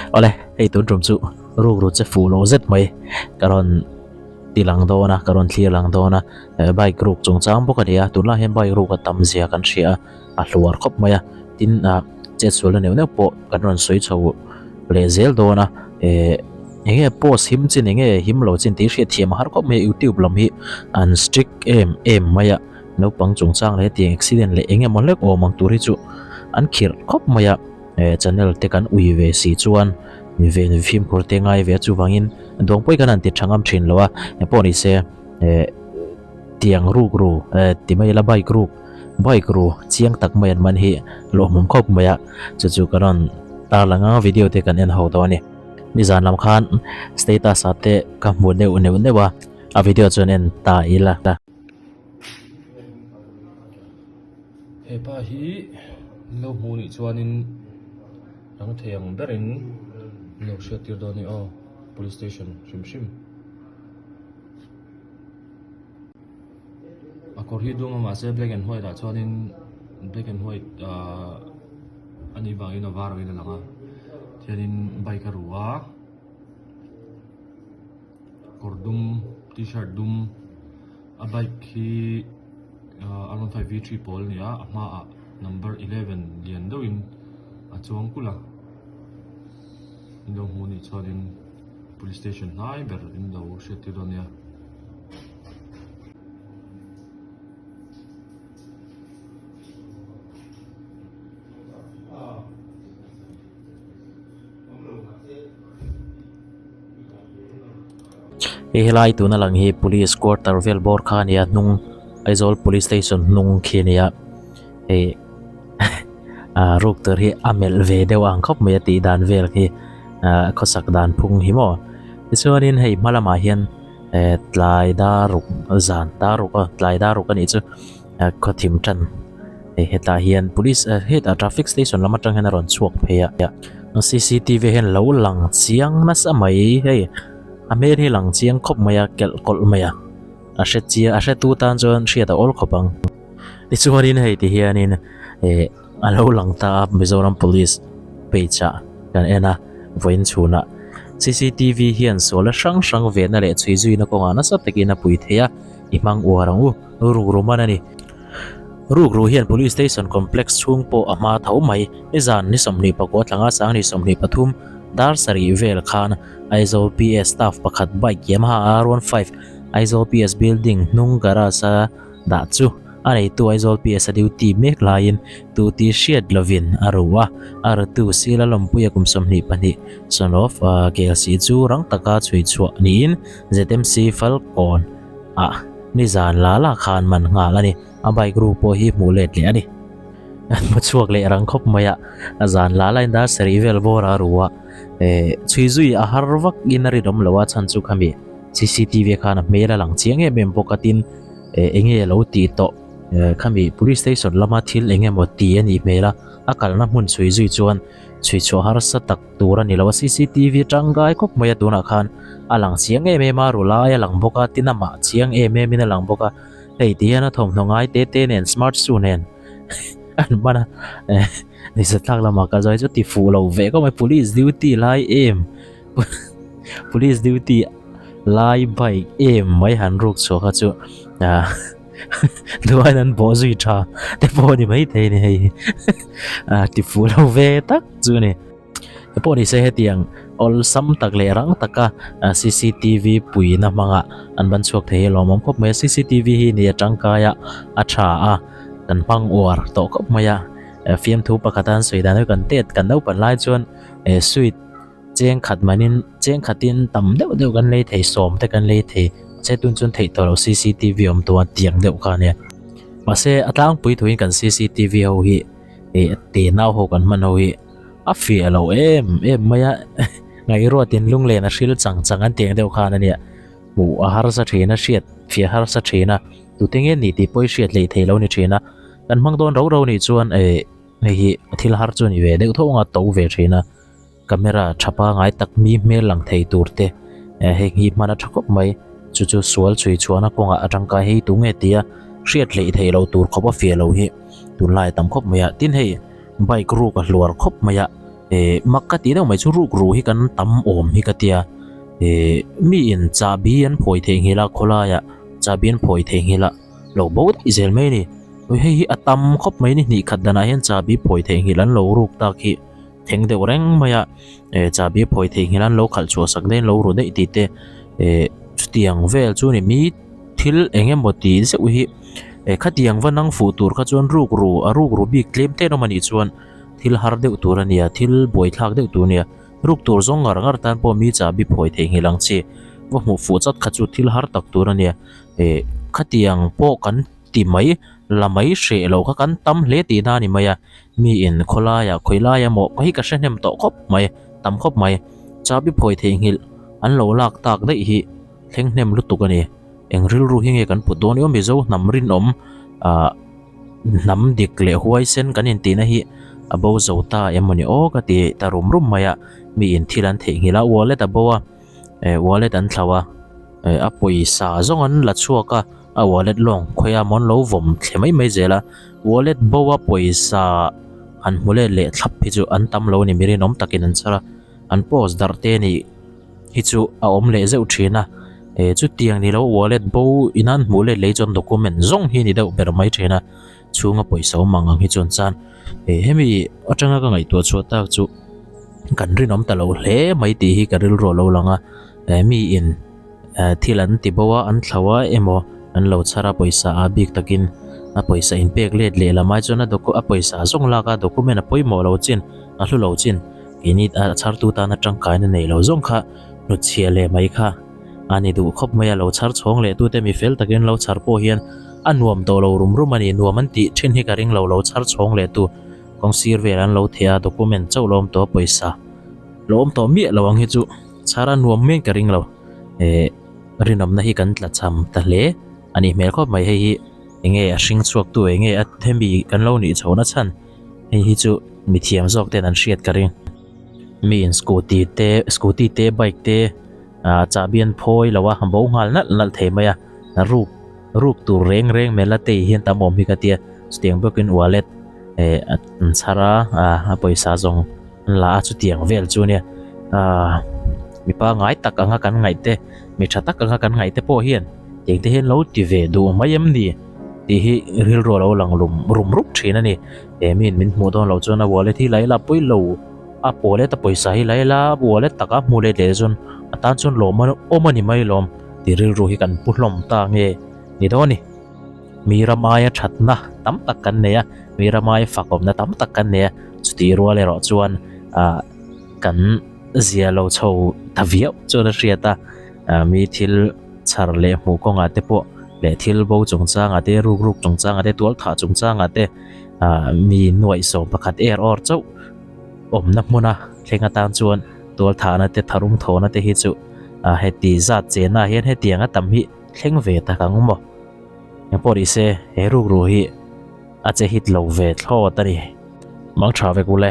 Awle, hei tun tum chu rukru che fuh lo zet mai ka rawn ti lang dawn a, ka rawn thlir lang dawn a, bike ruk chungchang bawk a ni a, tunlai hian bike ruk a tam zia kan hria a, a hluar khawp mai a, tin ah chetsualna neuh neuh pawh kan rawn sawi chho leh zel dawn a, eh eng nge post him chin eng nge him lo chin tih hriat thiam a har khawp mai a, youtube lam hi an strict em em mai a, naupang chungchang leh hetiang accident leh eng emaw hlek awm ang tur hi chu an khirh khawp mai a. Eh channel te kan ui ve si chuan mi ve mi fimkhur te ngai ve a chuvangin duang pawi kan han ti tha ngam thin lo a engpawh ni se eh tiang ruk ru eh ti mai ila bike ruk bike ru chiang tak mai an man hi lawmawm khawp mai a chu chu ka rawn tarlang anga video te kan en ho dawn a ni nizan lam khan status ah te ka hmu neuh neuh neuh a a video chuan en ta ila. He pa hi lo hmuh nih chuanin rang thei ang berin an lo hriat tir dawn a ni aw police station hrim hrim a kawr hi dum a mahse black and white ah chuanin black and white ahh a nih vangin a var angin a lang a tihianin bike a ru a. Kawr dum t-shirt dum a bike hi ahh R 15 V 3 pawl a ni a a hmaah number 11 lian deuhin a chuang kulh a in lo hmuh anih chuanin police station hnai ber in lo hriat tir dawn nia. Hei helai tuna lang hi police quarter vel bawr kha a ni a hnung Aizawl police station hnung khi a ni a hei ah ruk tur hi a melh ve deuh ang khawp mai a tih dan vel khi ah khawsak dan phung hi maw tichuanin hei hma lamah hian eh tlai dar ruk zan dar ruk aw tlai dar ruk a nih chu ah khawthim tan. Hei hetah hian police eh hetah traffic station lam atang hian a rawn chhuak phei a cctv hian lo lang chiang nasa mai hei a hmel hi lang chiang khawp mai a kelh kawlh mai a a hre chiang a hretu tan chuan hriat a awl khawp ang tichuanin hei ti hianin eh a lo lang ta a Mizoram police page ah kan en a vawiin chhunah cctv hian suala hrang hrang venna leh chhui zuina kawngah nasa takin a pui thei a i hmang uar ang u rukru man a ni. Rukru hian Police Station Complex chhung pawh a hma tho mai. Nizan ni 29 thlanga Sangni 23 dar sarih vel khan Aizawl PS staff pakhat bike Yamaha R15 Aizawl PS building hnung garage a dah chu a neitu Aizawl PS a duty mek laiin tu tih hriat lovin a ru a. A rutu Sila Lawmpuia kum 22 son of KLC chu rang taka chhui chhuah niin ZMC Falkawn ah nizan la la khan man nghal a ni. A bike ru pawh hi hmuh let leh a ni. An hmu chhuak leh rang khawp mai a, a zan la la in dar sarih vel bawr a ru a, eh chhui zui a har vak in a rinawm lo a chhan chu khami cctv khan a hmel a lang chiang em em bawk a tin eh eng nge lo tih tawh eh khami police station lama thil eng emaw ti a nih hmel a, a kalna hmun chhui zui chuan chhui chhuah harsa tak tur a ni lo a, cctv tangkai khawp mai a tunah khan a lang chiang em em a, ru lai a lang bawk a, tin amah chiang em em in a lang bawk a, hei ti hian a thawmhnaw ngai te te nen smart shoe nen an hman a eh nisa thlak lamah ka zawi chu ti fuh lo ve khawp mai police duty lai em police duty lai bike em mai han ruk chhuah kha chu ah. Duain an bawh zui tha te pawh a ni maithei a ni hei ah ti fuh lo ve tak chu a ni. He pawh ni se hetiang awlsam tak leh rang taka cctv puina hmanga an ban chhuak thei hi a lawmawm khawp mai a cctv hi ni a tangkai a a tha a kan hmang uar tawh khawp mai a fiamthu pakhata an sawi dan hi kan tet kan naupan lai chuan eh sweet Cheng khat manin cheng khatin tam deuh deuh kan lei thei sawm te kan lei thei mahse tun chuan theih tawh loh cctv awm tawh a tiang deuh kha ania mahse a tlangpui thuin kan cctv ho hi ih te nau ho kan hman ho hi a fiah lo em em mai a ngaihruatin lunglen a hril chang chang an tiang deuh khan ania hmuh a harsa thin a hriat fiah harsa thin a tute nge ni tih pawh hi hriat hleih theih lo ni thin a kan hmang dawn rau rau nih chuan eh hei hi thil har chu a ni ve deuh tho ang a to ve thin a. Camera tha pangai tak mi hmel lang thei tur te eh heng hi hman a tha khawp mai chu chu sual chhui chhuahna kawngah a tangkai hei tu nge tia hriat hleih theih loh tur khawp a fiah lo hi tunlai a tam khawp mai a tin hei bike ruk a hluar khawp mai a. Eh mak ka tih deuh mai chu ruk ru hi kan tam awm hi ka tia eh mi in chahbi an phawi theihnghilh a khawlaiah chahbi an phawi theihnghilh a lo bo daih zel mai a ni ui hei hi a tam khawp mai ni hnih khat danah hian chahbi phawi theihnghilh an lo ruk tak hi thleng deuh reng mai a eh chahbi phawi theihnghilh an lo khalh chhuah sak daih an lo ru daih tih te eh chutiang vel chu ni mi thil eng emaw tih zeuh hi eh khatiang va nang fuh tur kha chuan ruk ru a ruk ru bik tlem te an awm a nih chuan. Thil har deuh tur a nia, thil buaithlak deuh tur a nia. Ruk tur zawng ngar ngar tan pawh mi chahbi phawi theihnghilh ang chi. Va hmuh fuh chat kha chu thil har tak tur a nia. Eh, khatiang pawh kan ti mai, la mai hreh loh kha kan tam hle tihna a ni mai a. Mi in khawlaiah khawi lai emaw hi ka hre hnem tawh khawp mai, tam khawp mai. Chahbi phawi theihnghilh an lo lak tak daih hi thleng hnem lutuk a ni. Eng rilru hi nge kan put dawn emaw Mizo hnam rinawm ah. Hnam dik leh huaisen kan intihna hi a bo zo ta em mawni aw ka ti ta rum rum mai a, mi in thil an theihnghilh a, wallet a bo a, eh wallet an thlau a, eh a pawisa zawng an la chhuak a, a wallet lawng khawiah maw an lo vawm thle mai mai zel a, wallet bo a pawisa han hmu let leh thlap hi chu an tam lo a ni, mi rinawm takin an chhar a, an post darh te a nih. hi chu a awm leh zeuh thin a eh chutiang ni lo wallet bo in an hmuh let leh chuan document zawng hi ni deuh ber mai thin a chhunga pawisa awm ang ang hi chuan chuan eh hemi atanga ka ngaihtuah chhuah tak chu kan rinawm ta lo hle mai tih hi ka rilru a lo lang a eh mi in eh thil an ti bo a an thlo a emaw an lo chhar a pawisa a bik takin a pawisa in pek let leh lam ai chuan a docu a pawisa zawng lak a document a pawimawh lo chin a hlu lo chin. Keini a chhartu tana tangkaina nei lo zawng kha hnutchhiah leh mai kha a ni duh khawp mai a, lo chhar chhawng leh tute mi fel takin lo chhar pawh hian a nuam tawh lo rum rum a ni, nuam an tih thin hi ka ring lo, lo chhar chhawng leh tu kawng sir vel an lo theh a, document chauh lo awm tawh a pawisa lo awm tawh miah lo ang hi chu chhar a nuam mian ka ring lo, eh rinawmna hi kan tla cham ta hle a nih hmel khawp mai, hei hi enge a hring chhuak tu enge a hemi kan lo nih chhohna chhan. Hei hi chu mithiam zawk ten an hriat ka ring. Mi in scooty te scooty te bike te ah chahbi an phawi lo a bo nghal nalh nalh thei mai a ruk ruk tur reng reng mela te hian tam awm hi ka tia chutiang bawkin wallet eh an chhar a ah a pawisa zawng an la a chutiang vel chu ania ah mi pangngai tak anga kan ngaih te mi tha tak anga kan ngaih te pawh hian tiang te hian lo ti ve duh mai em ni. Tih hi rilru a lo lang lum rum rup thin a ni. He miin min hmuh dawn loh chuan a wallet hi la ila pawi lo a wallet a pawisa hi la ila wallet taka hmu let leh chuan a tan chuan lawm awm a ni mai lawm tih rilru hi kan pu hlawm ta nge ni dawn a ni. Mi ram aia thatna tam tak kan nei a, mi ram aia fakawmna tam tak kan nei a, chutih rual erawh chuan ah kan zia lo chho ta viau chuan a hriat a, ah mi thil. Chhar leh hmuh kawngah te pawh leh thil bo chungchangah te, ruk ruk chungchangah te, tual thah chungchangah te ah mi nuaihsawm pakhat er awr chauh awmna hmuna thleng atan chuan tual thahna te tharum thawhna te hi chu ah heti zat chenah hian hetiang a tam hi thleng ve tak ang maw. Engpawh ni se he ruk ruh hi a che hit lo ve thlawt a ni. Mang tha vek ule.